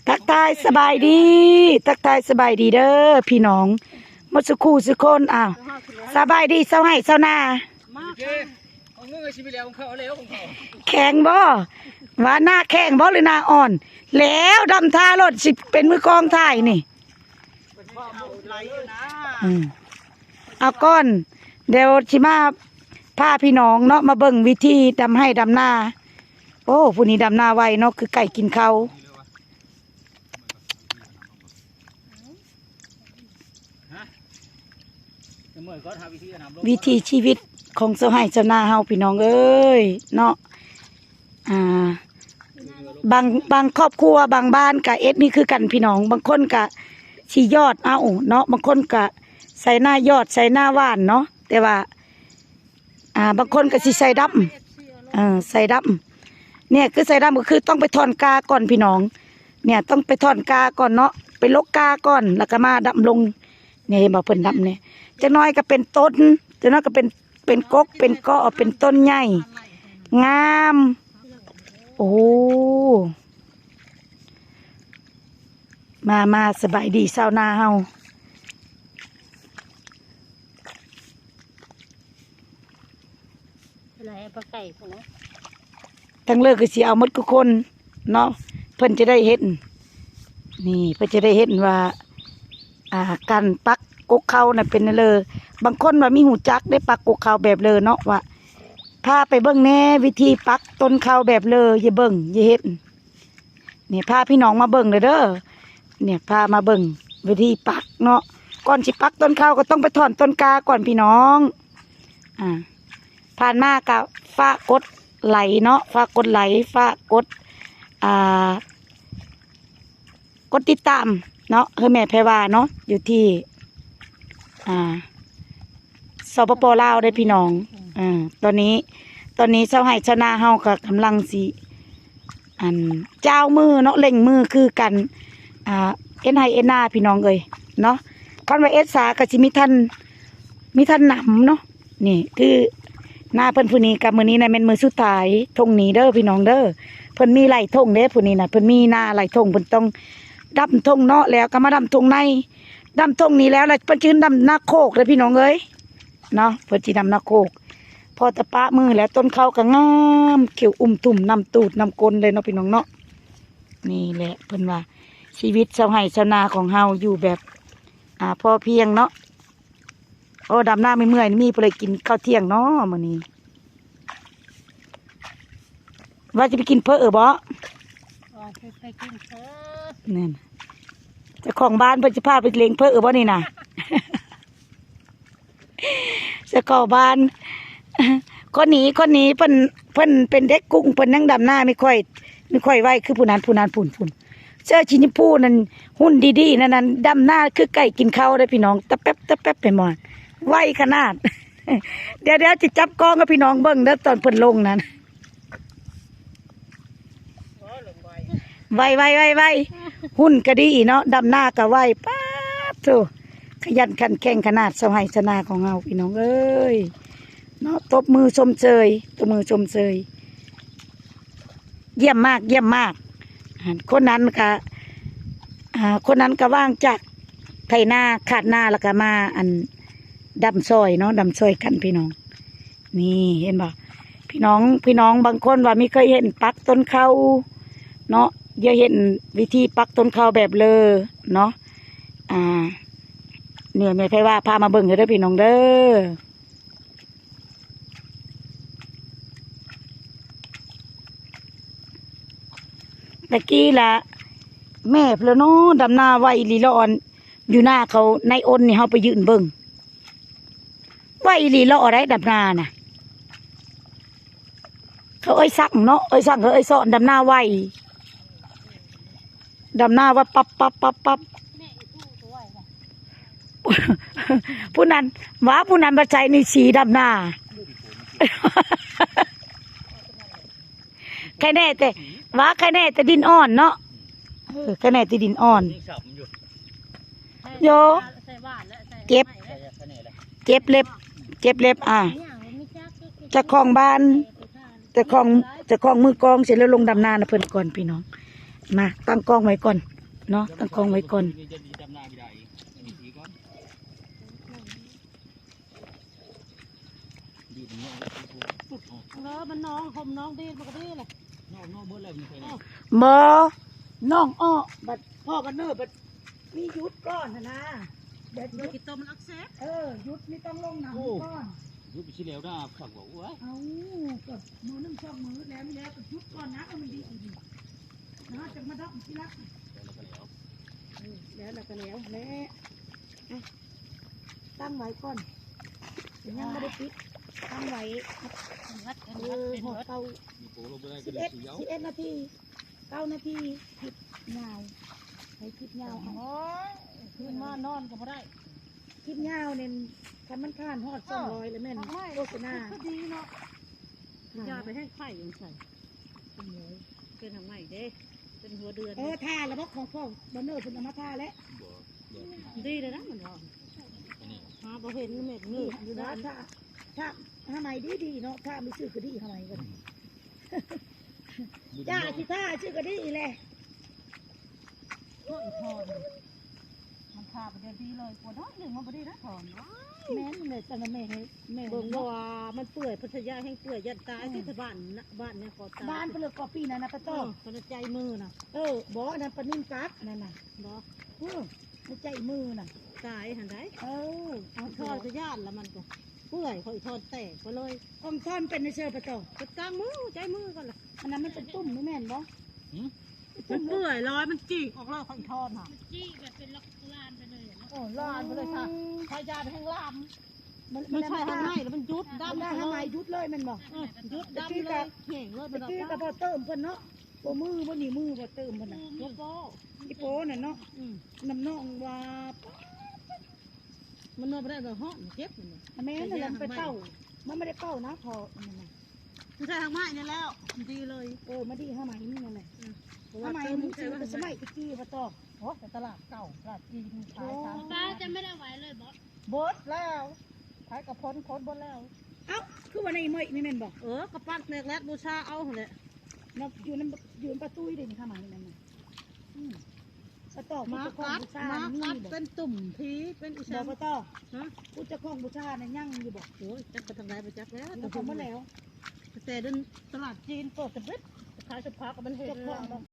ທັກທາຍສະບາຍດີ ທັກທາຍສະບາຍດີເດີພີ່ນ້ອງໝົດສູ່ຄູ່ສູ່ຄົນ. ອ້າວ ສະບາຍດີຊາວໄຮ່ຊາວນາ. ແຂງບໍ່? ວ່າໜ້າແຂງບໍ່ ຫຼືໜ້າອ່ອນ? ແລ້ວດຳທ່າໂລດ ຊິເປັນມືກອງຖ່າຍນີ້. ອືມ ເອົາກ່ອນ ດຽວຊິມາພາພີ່ນ້ອງເນາະ ມາເບິ່ງວິທີດຳໄຮ່ດຳນາ. ໂອ້ ຜູ້ນີ້ດຳນາໄວເນາະ ຄືໄກ່ກິນເຂົ້າ. ວິຖີຊີວິດຂອງຊາວໄຮ່ຊາວນາເຮົາ ພີ່ນ້ອງເອີຍເນາະ. ອ່າ ບາງ ບາງຄອບຄົວ ບາງບ້ານກະເຮັດນີ້ຄືກັນພີ່ນ້ອງ. ບາງຄົນກະຊິຢອດເອົາເນາະ ບາງຄົນກະໃສ່ໜ້າຢອດ ໃສ່ໜ້າຫວ່ານເນາະ. ແຕ່ວ່າ ອ່າ ບາງຄົນກໍຊິໃສ່ດຳ ເອີ ໃສ່ດຳ. ເນີ້ຍ ຄືໃສ່ດຳກໍຄືຕ້ອງໄປຖອນກ້າກ່ອນພີ່ນ້ອງ. ເນີ້ຍ ຕ້ອງໄປຖອນກ້າກ່ອນເນາະ ໄປລົກກ້າກ່ອນ ແລ້ວກໍມາດຳລົງ. ນີ້ເຫັນບໍ່ ເພິ່ນດຳນີ້ ຈັກໜ້ອຍກໍເປັນຕົ້ນ ຈັກໜ້ອຍກໍເປັນ ເປັນກົກ ເປັນເກາະ ເປັນຕົ້ນໃຫຍ່ງາມ. ໂອ້ ມາ ມາ ສະບາຍດີຊາວນາເຮົາ. ແລ້ວໃຫ້ປາໄກ່ພຸ້ນນະ ທັງເລີກກໍຊິເອົາໝົດທຸກຄົນເນາະ ເພິ່ນຈະໄດ້ເຫັນ. ນີ້ ເພິ່ນຈະໄດ້ເຫັນວ່າ ອ່າ ການປັກກົກເຂົ້ານະເປັນແນວເລີ. ບາງຄົນວ່າມີຮູ້ຈັກໄດ້ ປັກກົກເຂົ້າແບບເລີເນາະ ວ່າພາໄປເບິ່ງແດ່ ວິທີປັກຕົ້ນເຂົ້າແບບເລີ ຢ່າເບິ່ງ ຢ່າເຮັດ. ນີ້ ພາພີ່ນ້ອງມາເບິ່ງເດີ ເດີ ນີ້ ພາມາເບິ່ງວິທີປັກເນາະ. ກ່ອນຊິປັກຕົ້ນເຂົ້າກໍຕ້ອງໄປຖອນຕົ້ນກ້າກ່ອນພີ່ນ້ອງ. ອ່າ ຜ່ານມາກໍຝາກກົດໄລເນາະ ຝາກກົດໄລ ຝາກກົດ ອ່າ ກົດຕິດຕາມເນາະ ເຮີແມ່ແພວາເນາະ ຢູ່ທີ່ ອ່າ ສປປ ລາວເດ້ພີ່ນ້ອງ. ເອີ ຕອນນີ້ ຕອນນີ້ຊາວໄຮ່ຊາວນາເຮົາກໍກຳລັງຊິ ອັນ ຈ້າວມືເນາະ ເລັ່ງມືຄືກັນ ອ່າ ເຮັດໄຮ່ເຮັດນາພີ່ນ້ອງເອີຍເນາະ. ຄັນວ່າເຮັດສາກໍຊິມີທັນ ມີທັນນຳເນາະ. ນີ້ຄືນາເພິ່ນຜູ້ນີ້ ກັບມື້ນີ້ນະແມ່ນມື້ສຸດທ້າຍທົ່ງນີ້ເດີພີ່ນ້ອງເດີ. ເພິ່ນມີຫຼາຍທົ່ງເດ້ຜູ້ນີ້ນະ ເພິ່ນມີນາຫຼາຍທົ່ງ ເພິ່ນຕ້ອງດຳທົ່ງນອກ ແລ້ວກໍມາດຳທົ່ງໃນ ດຳທົ່ງນີ້ແລ້ວ ແລ້ວເພິ່ນຈຶ່ງດຳນາໂຄກເດີພີ່ນ້ອງເອີຍເນາະ. ເພິ່ນຊິດຳນາໂຄກ ພໍແຕ່ປະມືແລ້ວ ຕົ້ນເຂົ້າກໍງາມ ຂຽວອຸ່ມທຸ່ມ ນ້ຳຕູດນ້ຳກົ້ນເລີຍເນາະພີ່ນ້ອງເນາະ. ນີ້ແຫຼະເພິ່ນວ່າ ຊີວິດຊາວໄຮ່ຊາວນາຂອງເຮົາຢູ່ແບບ ອ່າ ພໍພຽງເນາະ. ໂອ້ ດຳນາເມື່ອຍໆ ມີຜູ້ໃດກິນເຂົ້າທ່ຽງເນາະມື້ນີ້? ວ່າຈະໄປກິນເຝີບໍ່? ວ່າຈະໄປກິນເຝີ ນັ້ນ ເຈົ້າຂອງບ້ານເພິ່ນຊິພາໄປເລງເຝີບໍ່ນີ້ນະ? ເຈົ້າຂອງບ້ານ ຄົນນີ້ ຄົນນີ້ເພິ່ນ ເພິ່ນເປັນເດັກກຸ້ງ ເພິ່ນຍັງດຳນາໄມ່ຄ່ອຍ ໄມ່ຄ່ອຍໄວຄືຜູ້ນັ້ນ ຜູ້ນັ້ນ ພຸ້ນ ພຸ້ນ ເສື້ອສີຊຳພູນັ້ນ ຫຸ່ນດີໆ ນັ້ນ ນັ້ນ ດຳນາຄືໄກ່ກິນເຂົ້າເດ້ພີ່ນ້ອງ ຕະແປັບ ຕະແປັບ ເຫັນບໍ່ ໄວຂະໜາດ. ດຽວ ດຽວຈະຈັບກ້ອງໃຫ້ພີ່ນ້ອງເບິ່ງເດີ ຕອນເພິ່ນລົງນັ້ນ ໄວ ໄວ ໄວ ໄວ ຫຸ່ນກະດີເນາະ ດຳນາກະໄວ. ປາດໂທ້ ຂະຫຍັນຂັນແຂງຂະໜາດ ຊາວໄຮ່ຊາວນາຂອງເຮົາ ພີ່ນ້ອງເອີຍເນາະ. ຕົບມືຊົມເຊີຍ ຕົບມືຊົມເຊີຍ. ຢ້ຽມມາກ ຢ້ຽມມາກ. ອັນ ຄົນນັ້ນກະ ອ່າ ຄົນນັ້ນກະວ່າງຈາກໄຖນາ ຄາດນາ ແລ້ວກະມາ ອັນ ດຳຊ່ອຍເນາະ ດຳຊ່ອຍກັນພີ່ນ້ອງ. ນີ້ເຫັນບໍ່ ພີ່ນ້ອງ ພີ່ນ້ອງບາງຄົນວ່າມີເຄີຍເຫັນປັກຕົ້ນເຂົ້າເນາະ ຢ່າເຫັນວິທີປັກຕົ້ນເຂົ້າແບບເລີເນາະ. ອ່າ ນີ້ແມ່ໄພວາພາມາເບິ່ງເດີພີ່ນ້ອງເດີ. ຕະກີ້ລະແມ່ພຸ້ນລະເນາະ ດຳນາໄວອີ່ຫຼີລະອອນ ຢູ່ນາເຂົາໃນອົນນີ້ ເຮົາໄປຢືນເບິ່ງ ໄວອີ່ຫຼີລະອອໄດ໋ ດຳນານະ. ເຂົາເອີ້ຍສັງເນາະ ເອີ້ຍສັງ ເຂົາເອີ້ຍສອນ ດຳນາໄວ ດຳນາວ່າປັບ ປັບ ປັບ ປັບ. ຜູ້ນັ້ນ ວ່າຜູ້ນັ້ນບັດໃສ່ນິວຊີ້ດຳນາ ໃຄແນ່ແຕ່ ວ່າໃຄແນ່ແຕ່ດິນອ່ອນເນາະ. ເອີ ໃຄແນ່ແຕ່ດິນອ່ອນ ໂຢ ເຈັບ ເຈັບເລັບ ເຈັບເລັບ. ອ່າ ເຈົ້າຂອງບ້ານ ເຈົ້າຂອງ ເຈົ້າຂອງມືກອງຊິລົງດຳນານຳເພິ່ນກ່ອນພີ່ນ້ອງ. ມາຕັ້ງກ້ອງໄວ້ກ່ອນເນາະ ຕັ້ງກ້ອງໄວ້ກ່ອນ. ເອີ ມັນໜອງ ຫົມໜອງດີດ ມັນກໍດີແຫຼະ. ບໍ່ ໜອງອອກ ບັດພໍ່ບັດເນີ ບັດມີຢຸດກ່ອນຫັ້ນນາ. ແບບຢຸດ ຂີ້ຕົມມັນອັກເສບ. ເອີ ຢຸດນີ້ຕ້ອງລົງນ້ຳກ່ອນ. ຢຸດໄປຊິແລ້ວນາ ຄັກວ່າ ໂອ້ຍ ເອົ້າ ກໍມື້ໜຶ່ງສອງມື້ແລ້ວນີ້ແຫຼະ ກໍຢຸດກ່ອນນະ ມັນດີອີກນະ ຈັ່ງມາດອກທີຫຼັງ. ແລ້ວກໍແລ້ວ ເອີ ແລ້ວກໍແລ້ວແຫຼະ. ຕັ້ງໄວ້ກ່ອນ ຍັງບໍ່ໄດ້ປິດ ຕັ້ງໄວ້. ເອີ ຫົວເກົ້າ ສິບເອັດ ສິບເອັດນາທີ ເກົ້ານາທີ ຄລິບຍາວ ໃຫ້ຄລິບຍາວເອົາ. ໂອ້ຍ ຄືນມານອນກໍບໍ່ໄດ້ ຄລິບຍາວນີ້ ຄັນມັນຄານຮອດສອງຮ້ອຍແລ້ວແມ່ນໂຄສະນາ. ຄືດີເນາະ ຢາໄປແຫ້ງໄຂ່ຈັ່ງຊັ້ນ. ເປັນຫຍັງໃໝ່ເດ້ ເປັນຫົວເດືອນ. ເອີ ທາລະບໍ ຂອງພໍ່ບັດເນີ ເພິ່ນເອົາມາທາແລ້ວ. ດີແລ້ວນະ ມັນວ່າ ຫາບໍ່ເຫັນເມັດງືດຢູ່ນະ. ທາ ທາ ທາໃໝ່ດີໆເນາະ ທາມີຊື່ກໍດີ ທາໃໝ່ກໍດີ. ຢາຊິທາຊື່ກໍດີແຫຼະ. ໂອ້ຍ ມັນພາໄປເດດດີເລີຍ ກວ່າໜ້ອຍໜຶ່ງມັນບໍ່ໄດ້ນະ ຖອນ. ແມ່ນແຫຼະ ຕອນນັ້ນແມ່ໃຫ້ແມ່ເບິ່ງ ເນາະ ວ່າມັນເປື່ອຍ ພັດທະຍາແຮ່ງເປື່ອຍ ຢ້ານຕາຍ. ອືມ ທີ່ບ້ານນະ ບ້ານຫຍັງກໍຕາຍ ບ້ານເພິ່ນເລີຍກໍປີນັ້ນນະ ປະຕອງ. ເອີ ເພິ່ນໃຈມືນະ. ເອີ ບໍ່ ອັນນັ້ນປານິນກັດນັ້ນນະ. ບໍ່ ເອີ ໃຈມືນະ ຕາຍຫັ້ນໃດ. ເອີ ເອົາ ຖອນກໍຢ້ານລະ ມັນກໍເປື່ອຍ ຂ້ອຍຖອນແຕກໄປເລີຍ. ຂອງຖອນເປັນໃນເຊີປະຕອງ ເປັນກາງມື ໃຈມືກ່ອນລະ. ອັນນັ້ນມັນເປັນຕຸ່ມນີ້ແມ່ນບໍ່? ຫື? ມັນເປື່ອຍຫຼາຍ ມັນຈີກອອກແລ້ວ ຂ້ອຍຖອນຫາ ມັນຈີກແບບເປັນລານໄປເລີຍເນາະ. ເອີ ລານໄປເລີຍ ອືມ ທາ ທາຢາແຮ່ງລາມ. ມັນ ມັນໃສ່ທາງໃນແລ້ວມັນຢຸດດຳ ມັນໄດ້ທາງໃນຢຸດເລີຍແມ່ນບໍ່? ເອີ ຢຸດດຳເລີຍ ແຫ້ງເລີຍ. ຕະກີ້ກໍບໍ່ເຕີມເພິ່ນເນາະ ບໍ່ມື ບໍ່ນີ້ມື ບໍ່ເຕີມເພິ່ນນະ. ໂອ້ ອີໂປ້ນັ້ນເນາະ. ອືມ ນ້ຳໜອງວ່າ ມັນນອນບໍ່ໄດ້ ມັນຮ້ອນ ມັນເຈັບ. ມັນ ແມ່ນນັ້ນແຫຼະ ມັນໄປເປົ່າ ມັນບໍ່ໄດ້ເປົ່ານະ ເພາະມັນນະ ມັນໃສ່ທາງໄມ້ນີ້ແລ້ວ ມັນດີເລີຍ. ເອີ ມາດີຫາໄມ້ນີ້ນັ້ນແຫຼະ. ອືມ ເພາະວ່າໄມ້ນີ້ມັນຊິໄປສະໄໝຕະກີ້ວ່າຕໍ່. ໂອ້ ແຕ່ຕະຫຼາດເກົ່າ ຕະຫຼາດຈີນຂາຍ. ໂອ້ ຕາຈະໄມ່ໄດ້ໄວ້ເລີຍບໍ່? ເບິດແລ້ວ ໃຜກໍພົ້ນຄົນເບິດແລ້ວ. ເອົ້າ ຄືວ່າໃນໄມ້ນີ້ແມ່ນບໍ່? ເອີ ກໍປັກແນກແລດບູຊາເອົາຫັ້ນແຫຼະ. ນຳ ຢູ່ນຳ ຢູ່ນຳປາຕຸ້ຍເດ້ນີ້ ຂ້າມານີ້ແມ່ນນະ. ອືມ ປາຕອງ ໝາກັດ ໝາກັດເປັນຕຸ່ມຜີເປັນອີ່ຫຍັງ ບໍ່ປາຕອງ? ຮະ ຜູ້ເຈົ້າຂອງບູຊານັ້ນຍັງຢູ່ບໍ່? ໂອ້ຍ ຈັກໄປທາງໃດບໍ່ຈັກແລ້ວ ແລ້ວກໍໝົດແລ້ວ ແຕ່ເດີນຕະຫຼາດຈີນເປີດຕະບິດ ຂາຍສະພາກໍມັນເຫັນ. ເຈົ້າຂອງ